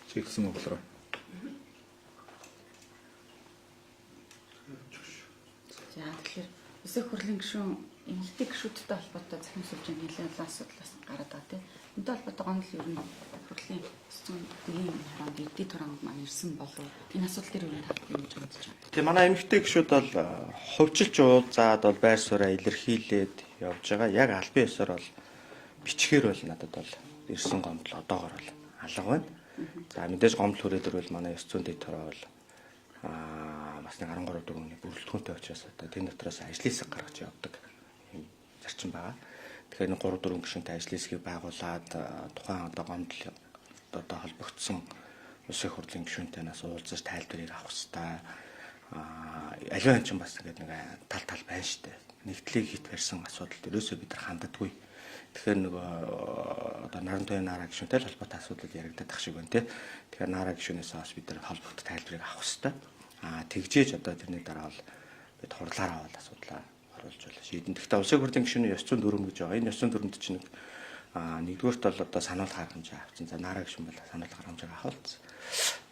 Чиглэсэн Монгол руу. За, тэгэхээр Улсын их хурлын гишүүн эмэгтэй гишүүдтэй холбоотой захим сүлжээ нэлээд олон асуудал бас гараад байгаа, тийм. Энэтэй холбоотой гомдол ер нь хурлын 9 дэгийн хороонд, эдийн хороонд маань ирсэн болов. Энэ асуудал дээр ер нь та юу гэж бодож байна? Тийм, манай эмэгтэй гишүүд бол хувьчилж уулзаад бол байр сууриа илэрхийлээд явж байгаа. Яг албан ёсоор бол бичгээр бол надад бол ирсэн гомдол одоогор бол алга байна. За, мэдээж гомдол хүрээд ирвэл манай ёс зүйн дэд хороо бол бас нэг 13 дөрөвний бүрэлдэхүүнтэй учраас одоо тэн дотроос ажлын хэсэг гаргаж явдаг юм зарчим байгаа. Тэгэхээр нэг 3 4 гишүүнтэй ажлын хэсгийг байгуулад тухайн одоо гомдол одоо холбогдсон улсын хурлын гишүүнтэй нас уулзаж тайлбарыг авах хэрэгтэй. Аливаа юм чинь бас ингээд нэг тал тал байна штэ. Нэгдлийг хит барьсан асуудал ерөөсөө бид нар ханддаггүй. Тэгэхээр нөгөө одоо Наран туяа Нараа гишүүнтэй л холбоотой асуудал яригдаад ах шиг байна те. Тэгэхээр Нараа гишүүнээс бас бид нар холбогдох тайлбарыг авах хэрэгтэй. Тэгжээж одоо тэрний дараа бол бид хурлаараа бол асуудлаа оруулж бол шийдэн. Гэхдээ улсын хурлын гишүүний ёс зүйн дүрэм гэж байгаа. Энэ ёс зүйн дүрэмд чинь нэг нэгдүгээрт бол одоо сануулгын арга хэмжээ авсан. За, Нараа гишүүн бол сануулгын арга хэмжээг авахулсан.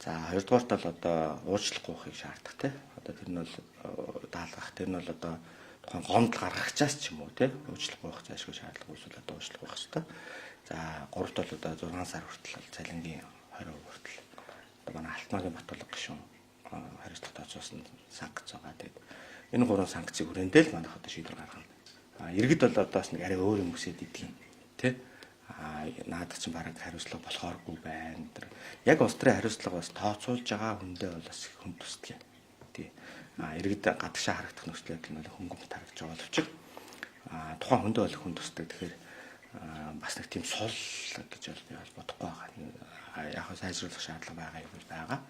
За, хоёрдугаарт бол одоо уучлах гуйхыг шаардах те. Одоо тэр нь бол даалгах, тэр нь бол одоо тухайн гомдол гаргагчаас ч юм уу те уучлах гуйх зайлшгүй шаардлага үүсвэл одоо уучлах гуйх хэрэгтэй. За, гуравт бол одоо 6 сар хүртэл бол цалингийн 20% хүртэл одоо манай Алтмаагийн Батулга гишүүн хариуцлага тооцоолсон санкц байгаа. Тэгээд энэ гурван санкцыг хүрээндээ л манайх одоо шийдвэр гаргана. Иргэд бол одоо бас нэг арай өөр юм хүсээд идэх юм те. Наадаг чинь бараг хариуцлага болохооргүй байна. Тэр яг улс төрийн хариуцлага бас тооцоолж байгаа хүндээ бол бас хүн тусдаг. Тий. Иргэд гадагшаа харагдах нөхцөл байдал нь бол хөнгөн харагдаж байгаа боловч тухайн хүндээ бол хүн тусдаг. Тэгэхээр бас нэг тийм сул гэж бол би бол бодохгүй байгаа. Яг хаа сайжруулах шаардлага байгаа юм бол байгаа.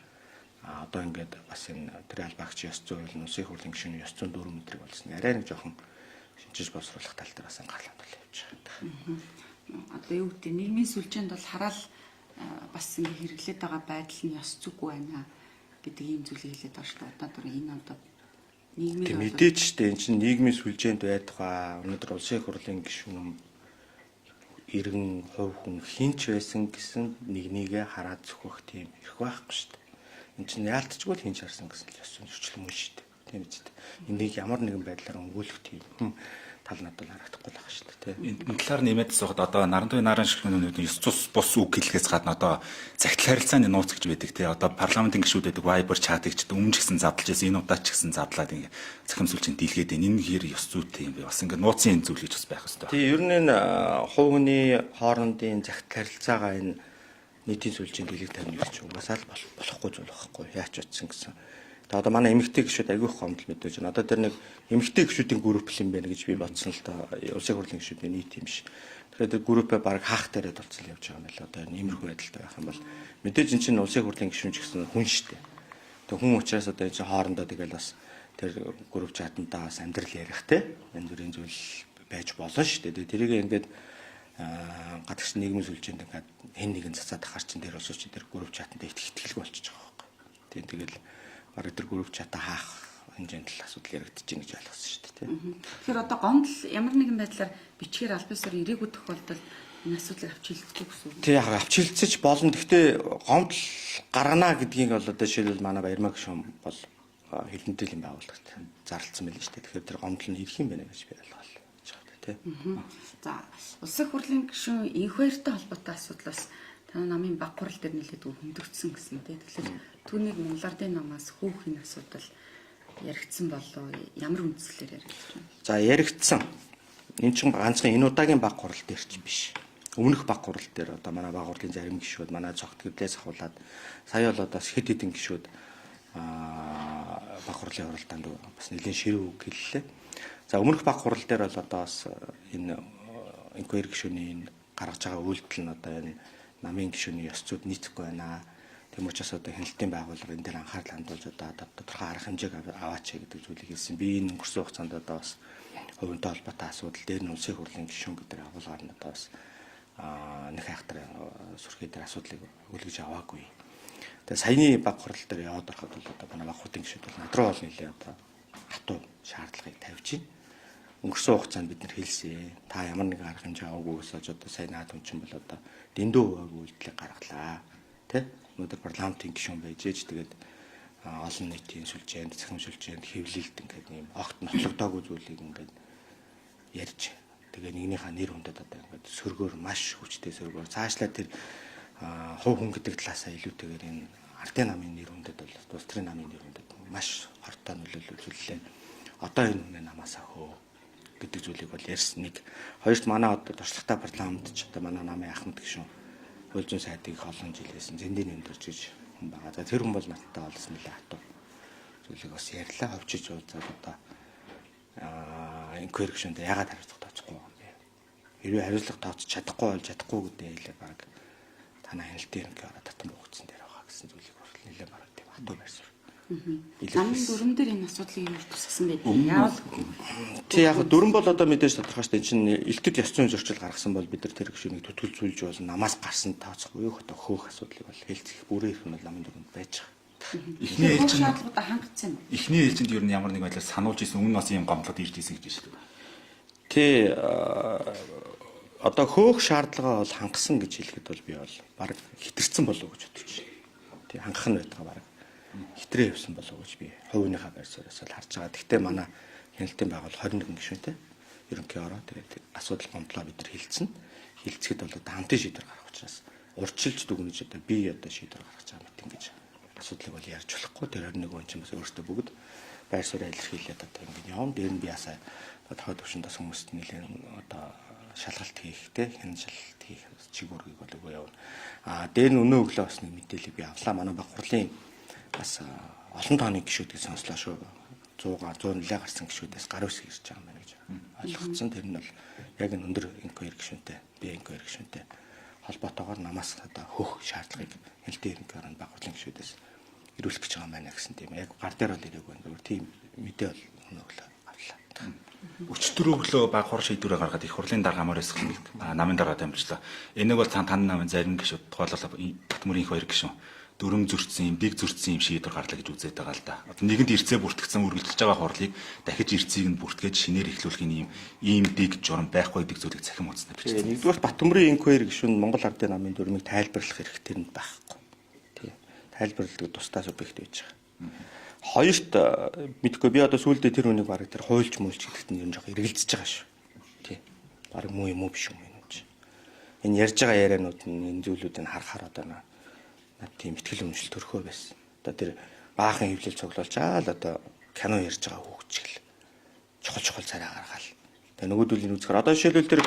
Одоо ингээд бас энэ тэр албаагч ёс зүй бол улсын хурлын гишүүний ёс зүйн дүрэм мэдрэг болсон. Арай нэг жоохон шинжиж боловсруулах тал дээр бас анхаарал хандуул явж байгаа. Одоо юу гэдэг, нийгмийн сүлжээнд бол хараал бас ингэ хэрэглээд байгаа байдал нь ёс зүйгүй байна гэдэг ийм зүйлийг хэлээд байгаа шүү дээ. Одоо түр энэ одоо нийгмийн Тийм, мэдээж шүү дээ. Энэ чинь нийгмийн сүлжээнд байдаг ба өнөөдөр улсын хурлын гишүүн иргэн хувь хүн хинч байсан гэсэн нэг нэгэ хараад зөхөх тийм эрх байхгүй шүү дээ. Энэ чинь яалтчгүй л хинч харсан гэсэн л ёс зүйн зөрчил мөн шүү дээ. Тийм биз дээ. Энийг ямар нэгэн байдлаар өмгөөлөх тийм тал надад харагдахгүй л байх шүү дээ. Энэ талаар нэмээд асуухад одоо Наран туяа Наарын шигнүүнүүд ёс зүйс бус үг хэлэхээс гадна одоо захидал харилцааны нууц гэж байдаг тий. Одоо парламентын гишүүд байдаг Viber chat-ыг ч өмнө ч гэсэн задлж байсан, энэ удаа ч гэсэн задлаад ингээ захим сүлжээнд дийлгээд байна. Энэ хэр ёс зүйтэй юм бэ? Бас ингээ нууцын энэ зүйл гэж бас байх хэрэгтэй. Тий, ер нь энэ хувь хүний хоорондын захидал харилцаагаа энэ нийтийн сүлжээнд дийлэг тавина гэж угаасаа л болохгүй зүйл байхгүй. Яач утсан гэсэн. Тэгээ одоо манай эмэгтэй гишүүд аягүй их гомдол мэдээж байна. Одоо тэр нэг эмэгтэй гишүүдийн групп юм байна гэж би бодсон л доо. Улсын хурлын гишүүдийн нийт юм биш. Тэгэхээр тэр группээ баг хаах дээрээ толцол явж байгаа юм байна л. Одоо энэ иймэрхүү байдалтай байх юм бол мэдээж эн чинь улсын хурлын гишүүн ч гэсэн хүн шүү дээ. Тэгээ хүн учраас одоо энэ чинь хоорондоо тэгэл бас тэр групп чатандаа бас амьдрал ярих те янз бүрийн зүйл байж болно шүү дээ. Тэгээ тэрийг ингээд гадагш нийгмийн сүлжээнд ингээд хэн нэгэн цацаад ахаар чинь тэр улс чинь тэр групп чатанд итгэх итгэлгүй болчихж байгаа байхгүй. Тийм, тэгэл бараг тэр групп чата хаах хэмжээнд л асуудал яригдчих гэж ойлгосон шүү дээ, тийм. Тэгэхээр одоо гомдол ямар нэгэн байдлаар бичгээр аль биесээр ирээгүй тохиолдолд энэ асуудлыг авч хилдэхгүй гэсэн үг. Тий, яг авч хилцэж болно. Гэхдээ гомдол гаргана гэдгийг бол одоо жишээлбэл манай Баярмаа гишүүн бол хилэнтэл юм байгууллагт зарлцсан байл шүү дээ. Тэгэхээр тэр гомдол нь ирэх юм байна гэж би ойлгоол гэж байна, тий. За, улсын хурлын гишүүн инх баяртай холбоотой асуудал бас танай намын баг хурал дээр нэлээд хөндөгдсөн гэсэн тий. Тэгэхээр түүнийг Монгол Ардын намаас хөөх энэ асуудал яригдсан болов ямар үндслээр яригдсан вэ? За, яригдсан. Энэ чинь ганцхан энэ удаагийн баг хурал дээр ч биш. Өмнөх баг хурал дээр одоо манай баг хурлын зарим гишүүд манай цогт гэвлээс ахуулаад сая бол одоо хэд хэдэн гишүүд баг хурлын хуралдаанд бас нэлээд ширүү үг хэллээ. За, өмнөх баг хурал дээр бол одоо бас энэ инквайри гишүүний энэ гаргаж байгаа үйлдэл нь одоо энэ намын гишүүний ёс зүйд нийцэхгүй байна. Тийм учраас одоо хяналтын байгууллага энэ дээр анхаарал хандуулж одоо тодорхой арга хэмжээг аваач гэдэг зүйлийг хэлсэн. Би энэ өнгөрсөн хугацаанд одоо бас хувинтай холбоотой асуудал дээр нь улсын хурлын гишүүн гэдэг агуулгаар нь одоо бас нэг хайхтар сүрхий дээр асуудлыг үлгэж аваагүй. Тэгээ саяны баг хурал дээр яваад ороход бол одоо манай баг хурлын гишүүд бол над руу бол нэлээ одоо хатуу шаардлагыг тавьж байна. Өнгөрсөн хугацаанд бид нар хэлсэн. Та ямар нэгэн арга хэмжээ аваагүй гэсэн ч одоо сая наад хүн чинь бол одоо дэндүү хуваагүй үйлдэлийг гаргалаа. Тэ? Өнөөдөр парламентын гишүүн байж ээж тэгээд олон нийтийн сүлжээнд, цахим сүлжээнд хэвлэлд ингээд ийм огт нотлогдоогүй зүйлийг ингээд ярьж тэгээ нэгнийхээ нэр хүндэд одоо ингээд сөргөөр маш хүчтэй сөргөөр цаашлаа тэр хувь хүн гэдэг талаасаа илүүтэйгээр энэ ардын намын нэр хүндэд бол улс төрийн намын нэр хүндэд маш хортой нөлөөлөл үзүүллээ. Одоо энэ хүнээ намаасаа хөө гэдэг зүйлийг бол ярьсан нэг. Хоёрт манай одоо туршлагатай парламент ч одоо манай намын ахмад гишүүн хууль зүйн сайдыг их олон жил хийсэн зэндийн нэмдэрч гэж хүн байгаа. За тэр хүн бол надтай олсон нэлээ хатуу зүйлийг бас ярьлаа. Ховчиж уулзаад одоо инквери гишүүндээ ягаад хариуцлага тооцохгүй байгаа юм бэ? Хэрвээ хариуцлага тооцож чадахгүй бол чадахгүй гэдэг хэлээ баг танай хяналтын ерөнхий ороо татан буугдсан дээр байгаа гэсэн зүйлийг хүртэл нэлээ бараг тийм хатуу байр суурь. Намын дүрм дээр энэ асуудлыг юу тусгасан бэ? Яавал Тий яг дүрм бол одоо мэдээж тодорхой шүү дээ. Энэ чинь элтэд ёс зүйн зөрчил гаргасан бол бид нар тэр гишүүнийг түтгэлзүүлж болно. Намаас гарсан тооцохгүй юу одоо хөөх асуудлыг бол хэлцэх бүрэн эрх нь бол намын дүрмэнд байж байгаа. Эхний ээлжинд шаардлагуудаа хангацсан юм. Эхний ээлжинд ер нь ямар нэг байдлаар сануулж исэн өмнө бас ийм гомдлоод ирж исэн гэж байна шүү дээ. Тий одоо хөөх шаардлага бол хангасан гэж хэлэхэд бол би бол баг хэтэрсэн болов уу гэж бодож байна. Тий хангах нь байтгаа баг хитрээ явсан болов уу гэж би хувийнхаа байр сууриас бол харж байгаа. Гэхдээ манай хяналтын байгууллага 21 гишүүнтэй ерөнхий ороо тэгээд асуудал гомдлоо бид нар хилцэн. Хилцэхэд бол одоо хамтын шийдвэр гаргах учраас урьдчилж дүгнэж одоо би одоо шийдвэр гаргаж байгаа мэт ингэж асуудлыг бол ярьж болохгүй. Тэр 21 хүн чинь бас өөртөө бүгд байр сууриа илэрхийлээд одоо ингэж явна. Дээр нь би ясаа тохиол төвшөнд бас хүмүүст нэлээд одоо шалгалт хийх те хян шалгалт хийх чиг үүргийг бол өгөө явна. А дээр нь өнөө өглөө бас нэг мэдээлэл би авлаа. Манай баг хурлын бас олон тооны гишүүдийг сонслоо шүү. 100 100 нэлээ гарсан гишүүдээс гар үсэг ирж байгаа юм байна гэж ойлгоцсон. Тэр нь бол яг энэ өндөр инквайр гишүүнтэй, би инквайр гишүүнтэй холбоотойгоор намаас одоо хөөх шаардлагыг хяналтын ерөнхий орон баг хурлын гишүүдээс ирүүлэх гэж байгаа юм байна гэсэн тийм яг гар дээр бол ирээгүй байна. Зүгээр тийм мэдээ бол өнөө өглөө авлаа. Өчтөр өглөө баг хурал шийдвэрээ гаргаад их хурлын дарга амар хэсэг намын дарга дамжлаа. Энийг бол тань намын зарим гишүүд тухайлбал Батмөрийн их хоёр гишүүн дүрм зөрчсөн юм, дэг зөрчсөн юм шийдвэр гарлаа гэж үзээд байгаа л да. Одоо нэгэнд ирцээ бүртгэсэн үргэлжилж байгаа хурлыг дахиж ирцгийг нь бүртгээж шинээр эхлүүлэх юм ийм дэг журам байхгүй гэдэг зүйлийг цахим хуудаснаар бичсэн. Нэгдүгээр Батмөрийн инквайри гишүүн Монгол Ардын намын дүрмийг тайлбарлах эрх тэрэнд байхгүй. Тий. Тайлбарладаг тусдаа субъект байж байгаа. Хоёрт мэдгүй би одоо сүүлдээ тэр хүнийг бараг тэр хуйлж муулж гэдэгт нь ер нь жоох эргэлзэж байгаа шүү. Тий. Бараг муу юм уу биш юм энэ чинь. Энэ ярьж байгаа ярианууд нь энэ зүйлүүдийг харахаар одоо над тийм ихтгэл үнэмшил төрхөө байсан. Одоо тэр баахан хэвлэл цуглуулчаал одоо кино ярьж байгаа хүүхчгэл чухал чухал царай гаргаал. Тэгээ нөгөөдүүлийн үзэхээр одоо жишээлбэл тэр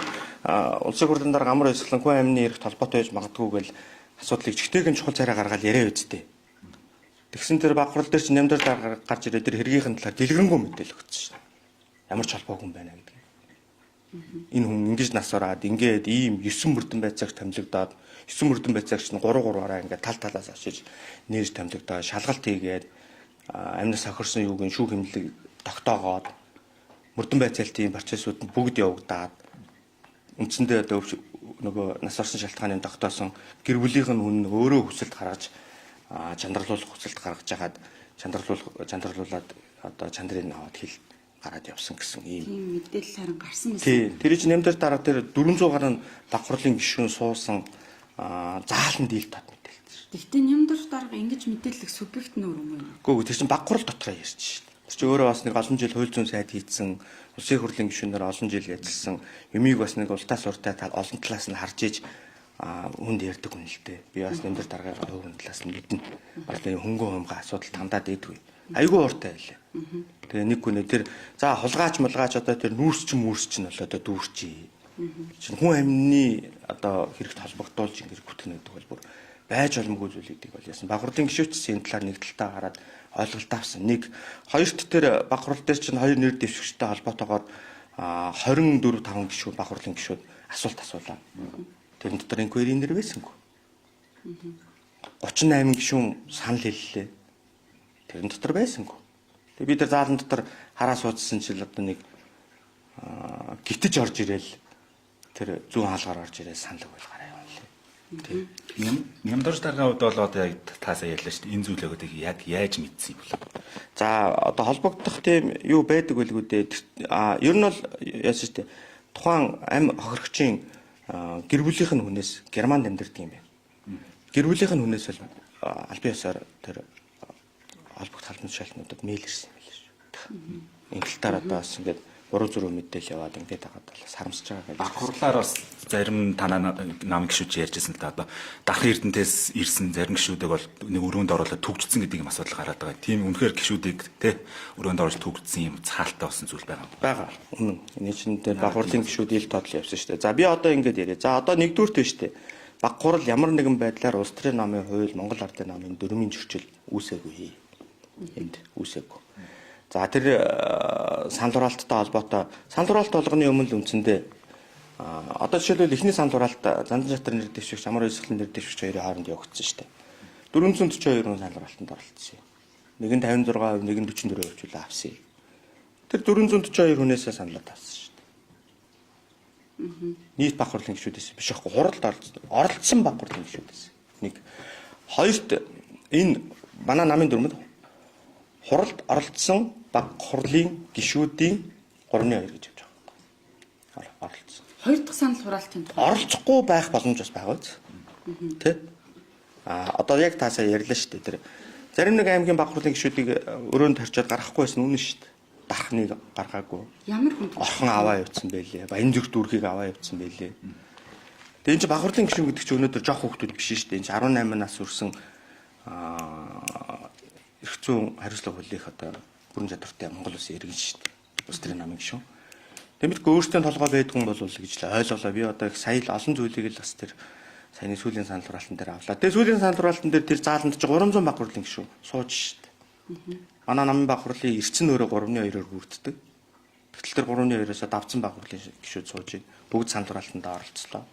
улсын хурлын дарга амар ёслон хүн амны эрхт холбоотой байж магадгүй гэл асуудлыг чигтэйгэн чухал царай гаргаал яриа үсттэй. Тэгсэн тэр баг хурал дээр чинь нямдар дарга гарч ирээд тэр хэргийнхэн талаар дэлгэрэнгүй мэдээлэл өгсөн шин. Ямар ч холбоогүй юм байна гэдэг. Энэ хүн ингэж нас ороод ингээд ийм 9 мөрдөн байцаагч томилогдоод 9 мөрдөн байцаагч нь 3 3-аараа ингээд тал талаас очиж нэрж томилогдоод шалгалт хийгээд амнаас хохирсон юуг нь шүүх хэмнэлийг тогтоогоод мөрдөн байцаалтын процессууд нь бүгд явагдаад үндсэндээ одоо нөгөө нас орсон шалтгааныг тогтоосон гэр бүлийнх нь хүн өөрөө хүсэлт гаргаж чандралуулах хүсэлт гаргаж хагаад чандралуулаад одоо чандрыг аваад хэл гараад явсан гэсэн ийм тийм мэдээлэл харин гарсан байсан. Тий. Тэр чинь нэмдэр дараа тэр 400 гаруй баг хурлын гишүүн суусан заалан дийл тод мэдээлсэн. Гэхдээ нэмдэр дарга ингэж мэдээлэх субъект нь өөр юм уу? Үгүй тэр чинь баг хурал дотроо ярьж шин. Тэр чинь өөрөө бас нэг олон жил хууль зүйн сайд хийцэн, улсын хурлын гишүүнээр олон жил ажилласан, юмыг бас нэг ултаас уртай тал олон талаас нь харж иж хүнд ярьдаг хүн л дээ. Би бас нэмдэр даргаагаа хувь хүн талаас нь мэднэ. Бас нэг хөнгөн хумга асуудал тандаад идэггүй. Айгүй ууртай байлаа. Тэгээ нэг хүнээ тэр за хулгаач мулгаач одоо тэр нүүрс чинь үүрс чинь бол одоо дүүрчээ. Чинь хүн амны одоо хэрэгт холбогдуулж ингэж бүтгэнэ гэдэг бол бүр байж боломгүй зүйл гэдэг бол яасан. Баг хурлын гишүүчс энэ талаар нэг талтаа гараад ойлголт авсан. Нэг хоёрт тэр баг хурал дээр чинь хоёр нэр дэвшигчтэй холбоотойгоор 24 5 гишүүн баг хурлын гишүүд асуулт асуулаа. Тэрэн дотор инквайри нэр байсангүй. 38 гишүүн санал хэллээ. Тэрэн дотор байсангүй. Тэгээ бид нар заалан дотор хараа суудсан чил одоо нэг гитэж орж ирээл тэр зүүн хаалгаар орж ирээл санал өгөөл гараа явна лээ. Тий. Нямдарч даргын хувьд бол одоо яг таасаа ярьлаа шүү дээ. Энэ зүйлийг одоо яг яаж мэдсэн юм бол? За одоо холбогдох тийм юу байдаг байлгүй дээ. А ер нь бол яасан шүү дээ. Тухайн ам хохирогчийн гэр бүлийнх нь хүнээс Германд амьдардаг юм байна. Гэр бүлийнх нь хүнээс бол албан ёсоор тэр холбогд халбан тушаалтнуудад мэйл ирсэн юм билээ шүү. Энэ тал дээр одоо бас ингээд буруу зүрх мэдээлэл яваад ингээд хагаад бол харамсаж байгаа гэж. Баг хурлаар бас зарим танаа нам гişүүд ярьжсэн л да, одоо дархан эрдэнтээс ирсэн зарим гişүүдийг бол нэг өрөөнд оруулаад түгжсэн гэдэг юм асуудал гараад байгаа. Тийм үнэхээр гişүүдийг те өрөөнд оруулж түгжсэн юм цаалтай болсон зүйл байгаа. Байгаа. Үнэн. Энэ чинь дээр баг хурлын гişүүд ил тодл явсан шүү дээ. За би одоо ингээд яриа. За одоо нэгдүгüрт нь шүү дээ. Баг хурал ямар нэгэн байдлаар улс төрийн намын хууль, Монгол Ардын намын дөрмийн зөрчил үүсээгүй. Энд үүсээгүй. За тэр санал хураалттай холбоотой санал хураалт болгоны өмнө л үндсэндээ одоо жишээлбэл эхний санал хураалт Зандан шатар нэр дэвшигч, Амар уйсгалын нэр дэвшигч хоёрын хооронд явагдсан шүү дээ. 442 хүн санал хураалтанд оролцсон юм. Нэг нь 56%, нэг нь 44% чөлөө авсан юм. Тэр 442 хүнээсээ саналаад авсан шүү дээ. Нийт баг хурлын гишүүдээс биш аахгүй, хуралд оролцсон баг хурлын гишүүдээс. Нэг. Хоёрт энэ манай намын дүрмэд хуралд оролцсон баг хурлын гишүүдийн 3.2 гэж явж байгаа. Оролцсон. Хоёр дахь санал хураалтын тухай Оролцохгүй байх боломж бас байгаа биз? Тэ? А одоо яг та сая ярьлаа шүү дээ. Тэр зарим нэг аймгийн баг хурлын гишүүдийг өрөөнд хорчоод гаргахгүй байсан үнэн шүү дээ. Дархныг гаргаагүй. Ямар хүн Орхон аваа явцсан байлээ. Баян зүг дүүрхийг аваа явцсан байлээ. Тэгээ энэ чинь баг хурлын гишүүн гэдэг чинь өнөөдөр жоох хүүхдүүд биш шүү дээ. Энэ чинь 18 нас хүрсэн эрх зүйн хариуцлага хүлээх одоо бүрэн чадвартай Монгол улсын иргэн шүү дээ. Улс төрийн намын гишүүн. Тэмдэггүй өөрсдийн толгой байдгүй бол гэж л ойлголоо. Би одоо их сая л олон зүйлийг л бас тэр саяны сүүлийн санал хураалтан дээр авлаа. Тэгээ сүүлийн санал хураалтан дээр тэр зааланд чи 300 баг хурлын гишүүн сууж шүү дээ. Манай намын баг хурлын эрчим өөрөө 3.2-оор бүрддэг. Тэгтэл тэр 3.2-оос давцсан баг хурлын гишүүд сууж байна. Бүгд санал хураалтанд оролцлоо.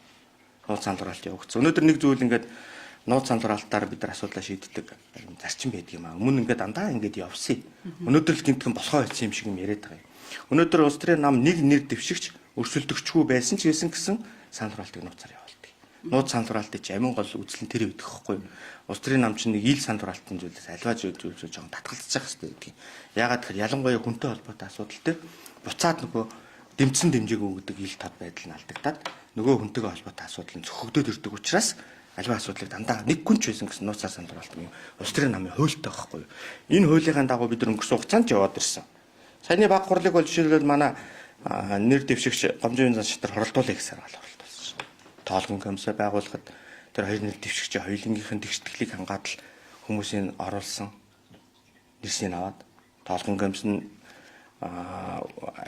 Нууц санал хураалт явагдсан. Өнөөдөр нэг зүйл ингээд нууц санал хураалтаар бид нар асуудлаа шийддэг зарчим байдаг юм аа. Өмнө ингээд дандаа ингээд явсан. Өнөөдөр л гинтхэн болохоо болсон юм шиг юм яриад байгаа юм. Өнөөдөр улс төрийн нам нэг нэр дэвшигч өрсөлдөгчгүй байсан ч гэсэн гэсэн санал хураалтыг нууцаар явуулдаг. Нууц санал хураалтыг чи амин гол үзэл нь тэр байдаг хгүй. Улс төрийн нам чинь нэг ил санал хураалтын зүйлээс альва зүйл зүйл жоохон татгалзах хэрэгтэй гэдэг юм. Яагаад тэгэхээр ялангуяа хүнтэй холбоотой асуудал дээр буцаад нөгөө дэмцэн дэмжээг өгдөг ил тод байдал нь алдагдаад нөгөө хүнтэйгээ холбоотой асуудал нь цохигдоод ирдэг учраас альва асуудлыг дандаа нэг хүн ч байсан гэсэн нууцаар санал хураалт юм. Улс төрийн намын хуультай байхгүй юу? Энэ хуулийнхаа дагуу бид нар өнгөрсөн хугацаанд яваад ирсэн. Саяны баг хурлыг бол жишээлбэл манай нэр дэвшигч Гомжийн зан шатар хуралдуулъя гэсэн аргаар хуралдуулсан шүү. Тоолгон комиссаа байгуулахад тэр хоёр нэр дэвшигчийн хоёулынгийнх нь тэгшэтгэлийг хангаад л хүмүүсийг оруулсан. Нэрсийг аваад тоолгон комисс нь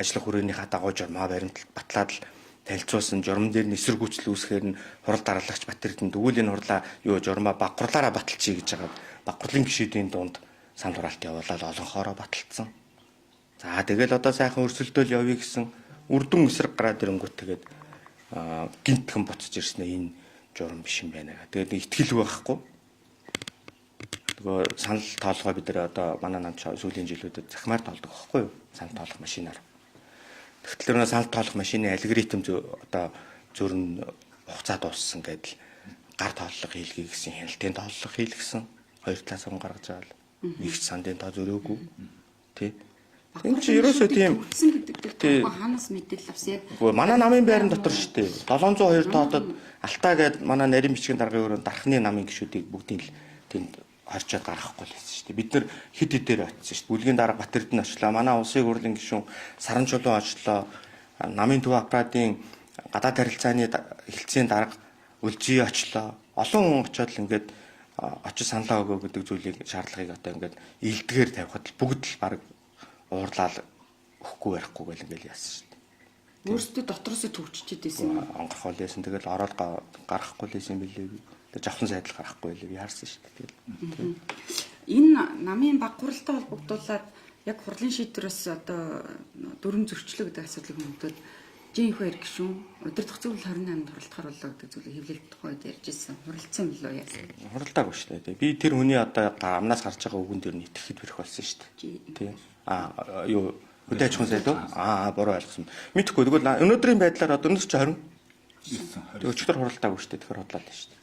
ажиллах хүрээнийхаа дагуу журмаа баримт батлаад л танилцуулсан, журам дээр нь эсэргүүцэл үүсгэхээр нь хурал дараалагч Батэрдэн тэгвэл энэ хурлаа юу журмаа баг хурлаараа баталчихъя гэж хагаад баг хурлын гишүүдийн дунд санал хураалт явуулаад олонхоороо баталцсан. За тэгэл одоо сайхан өрсөлдөөл явъя гэсэн үрдүн эсрэг гараад ирэнгүүт тэгээд гинтхэн буцаж ирсэн ээ, энэ журам биш юм байна га. Тэгээд нэг ихтгэл байхгүй. Нөгөө санал тоолгоо бид нар одоо манай намч сүүлийн жилүүдэд захимаар тоолдог байхгүй юу? Санал тоолох машинаар. Тэгтэл тэр санал тоолох машины алгоритм одоо зөр нь хугацаа дууссан гэдэл гар тооллого хийлгэе гэсэн, хяналтын тооллого хийлгэсэн. Хоёр талаас нь гаргаж байгаа л нэгч сандын тоо зөрөөгүй. Тэ. Энэ чи ерөөсөө тийм төвчсөн гэдэг дээр хаанаас мэдээлэл авсан яг. Үгүй манай намын байран дотор шүү дээ. 702 тоотод Алтаа гээд манай нарийн бичгийн даргын өрөөнд дархны намын гишүүдийг бүгдийг л тэнд хорчоод гаргахгүй л байсан шүү дээ. Бид нар хэд хэдээр очсон шүү дээ. Бүлгийн дарга Батэрдэн очлоо. Манай улсын хурлын гишүүн Саран Чулуун очлоо. Намын төв аппаратын гадаад харилцааны хэлтсийн дарга Үлжий очлоо. Олон хүн очиод л ингээд очиж саналаа өгөө гэдэг зүйлийг шаардлагыг одоо ингээд илдгээр тавихад л бүгд л баг уурлал өгөхгүй барихгүй гэл ингээл яасан шүү дээ. Өөрсдөө дотроосоо төвччихэд байсан юм. Онгорхол яасан тэгэл ороод гарахгүй л байсан юм билээ. Тэг жавхан сайдал гарахгүй лээ. Би харсан шүү дээ. Тэгэл. Энэ намын баг хуралтай холбогдуулаад яг хурлын шийдвэрээс одоо дүрм зөрчлөө гэдэг асуудлыг хүмүүдээд Жин хоёр гишүүн удирдах зөвлөл 28-нд хуралдахар боллоо гэдэг зүйлийг хэвлэлт тухайд ярьж ирсэн. Хуралдсан болов уу яасан? Хуралдаагүй шүү дээ. Би тэр хүний одоо амнаас гарч байгаа үгэн дээр нь итгэхэд бэрх болсон шүү дээ. Тийм. Аа юу хөдөө аж ахуйн сайд уу? Аа буруу ойлгосон. Мэдхгүй. Тэгвэл өнөөдрийн байдлаар одоо өнөөдөр чи 20. 9 Тэг өчигдөр хуралдаагүй шүү дээ. Тэгэхээр худлаа л шүү дээ.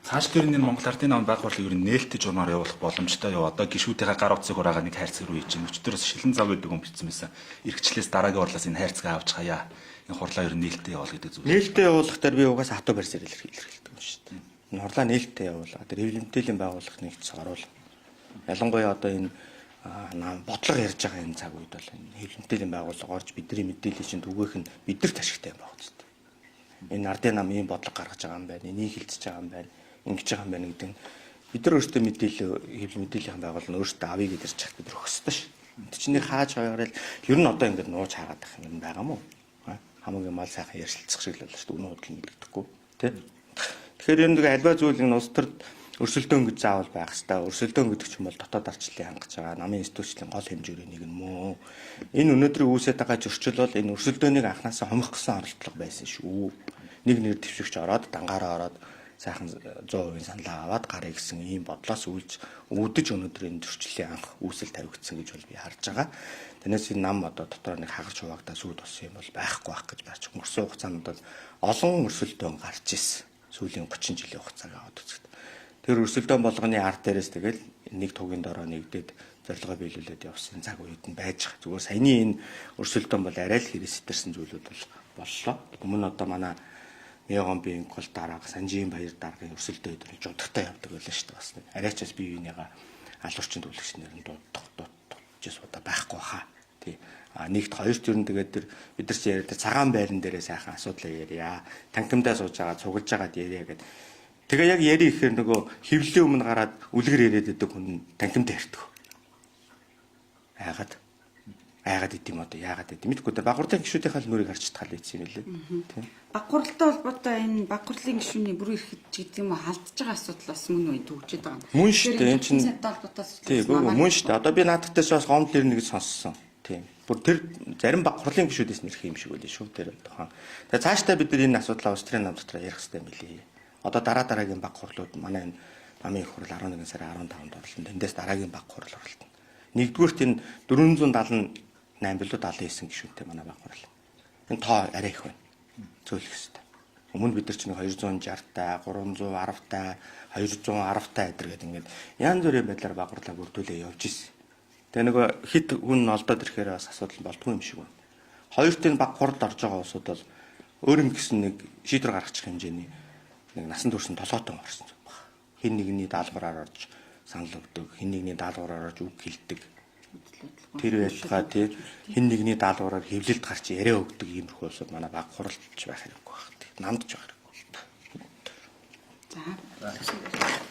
Цааш тэр энэ Монгол Ардын намд баг хурлыг ер нь нээлттэй журмаар явуулах боломжтой юу? Одоо гишүүдийнхээ гар утсыг хураагаа нэг хайрцаг руу хийж чинь. Өчтөрөөс шилэн зав гэдэг хүн бичсэн байсан. Эрхчлээс дараагийн хурлаас энэ хайрцагаа авч хаяа. Энэ хурлаа ер нь нээлттэй явуул гэдэг зүйл. Нээлттэй явуулах дээр би угаасаа хатуу барьсаар илэрхийлдэг юм шүү дээ. Энэ хурлаа нээлттэй явуулаа. Тэр хэвлэл мэдээллийн байгууллага нэгдсэн оруул. Ялангуяа одоо энэ бодлого ярьж байгаа энэ цаг үед бол энэ хэвлэл мэдээллийн байгууллага орж бидний мэдээллийг чинь түгээх нь бидэрт ашигтай юм байна зү. Энэ ардын нам ийм бодлого гаргаж байгаа юм байна. Энийг хилцэж байгаа юм байна. Ингэж байгаа юм байна гэдэг нь бид нар өөрсдөө мэдээлэл хэвлэл мэдээллийн байгууллага нь өөрсдөө авъя гэж ярьж чад бид нар өгөх ёстой ш. Энд чинь нэр хааж хоёроо л ер нь одоо ингэж нууж хаагаад байх юм байгаа мó? Хамаагүй мал сайхан ярьцлах шиг л болно шүү дээ. Үнэн худал мэддэхгүй тий. Тэгэхээр ер нь нэг альва зүйл энэ улс төрд өрсөлдөөн гэж заавал байх хэвээр. Өрсөлдөөн гэдэг чинь бол дотоод арчлалыг хангаж байгаа намын институцийн гол хэмжүүрийн нэг нь мөн. Энэ өнөөдрийн үүсэт байгаа зөрчил бол энэ өрсөлдөөнийг анханасаа хомих гэсэн оролдлого байсан шүү. Нэг нэр дэвшигч ороод дангаараа ороод сайхан 100% саналаа аваад гарыг гэсэн ийм бодлоос үйлж үүдэж өнөөдөр энэ зөрчлийн анх үүсэл тавигдсан гэж бол би харж байгаа. Танаас энэ нам одоо дотор нэг хагарч хуваагдаа сүйд болсон юм бол байхгүй байх гэж байна. Өнгөрсөн хугацаанд бол олон өрсөлдөөн гарч ирсэн. Сүүлийн 30 жилийн хугацааг аваад үзэхэд. Тэр өрсөлдөөн болгоны арт дээрээс тэгэл нэг тугийн дороо нэгдээд зорилгоо биелүүлээд явсан цаг үед нь байж байгаа. Зүгээр саяны энэ өрсөлдөөн бол арай л хэрэг сэтэрсэн зүйлүүд бол боллоо. Өмнө нь одоо манай Мегомбийн гол дарга Санжийн баяр даргын өрсөлдөө өдрөл жудагтай явдаг байлаа шүү дээ бас нэг. Арайчаас бие биенийгаа алуурчин түлэгч нэр нь дуудах дуудчихс удаа байхгүй хаа. Тий. А нэгт хоёрт ер нь тэгээд тэр бид нар чи яриад тэр цагаан байран дээрээ сайхан асуудлаа ярья. Танхимдаа сууж байгаа цуглаж байгаад ярья гэд. Тэгээ яг яри ихээр нөгөө хөвлийн өмнө гараад үлгэр яриад байдаг хүн танхимдаа ярьдаг. Айгаад айгаад идэм одоо яагаад идэм мэдгүй тэр баг хурлын гишүүдийнхээ л нүрийг харж чадхал ийцэн юм лээ. Тийм. Баг хуралтай холбоотой энэ баг хурлын гишүүний бүрэн эрхэд ч гэдэг юм уу халдж байгаа асуудал бас мөн үе төгжээд байгаа юм. Мөн шүү дээ энэ чинь холбоотой асуудал. Тийм мөн шүү дээ. Одоо би наадахтайс бас гомдол ирнэ гэж сонссон. Тийм. Бүр тэр зарим баг хурлын гишүүдээс нэрх юм шиг үлээ шүү тэр тухайн. Тэгээ цаашдаа бид нар энэ асуудлаа улс төрийн нам дотор ярих хэрэгтэй юм билий. Одоо дараа дараагийн баг хурлууд манай энэ намын их хурл 11 сарын 15-нд орлоо. Тэндээс дараагийн баг хурл оролтно. Нэгдүгüүрт энэ 478 билүү 79 гишүүнтэй манай баг хурл. Энэ тоо арай их байна. Зөөлөх хэрэгтэй. Өмнө бид нар чинь 260 та, 310 та, 210 та эдэр гэдэг ингээд янз бүрийн байдлаар баг хурлаа бүрдүүлээ явж ирсэн. Тэгээ нөгөө хит хүн олдоод ирэхээр бас асуудал болдгүй юм шиг байна. Хоёрт энэ баг хуралд орж байгаа улсууд бол өөр юм гэсэн нэг шийдвэр гаргачих хэмжээний нэг насан турш нь толгойтон орсон юм байна. Хин нэгний даалгавраар орж санал өгдөг, хин нэгний даалгавраар орж үг хэлдэг. Тэр байлгаа тий хин нэгний даалгавраар хэвлэлд гарч яриа өгдөг иймэрхүү улсууд манай баг хуралдч байх хэрэггүй байх. Намдч байх хэрэггүй. За.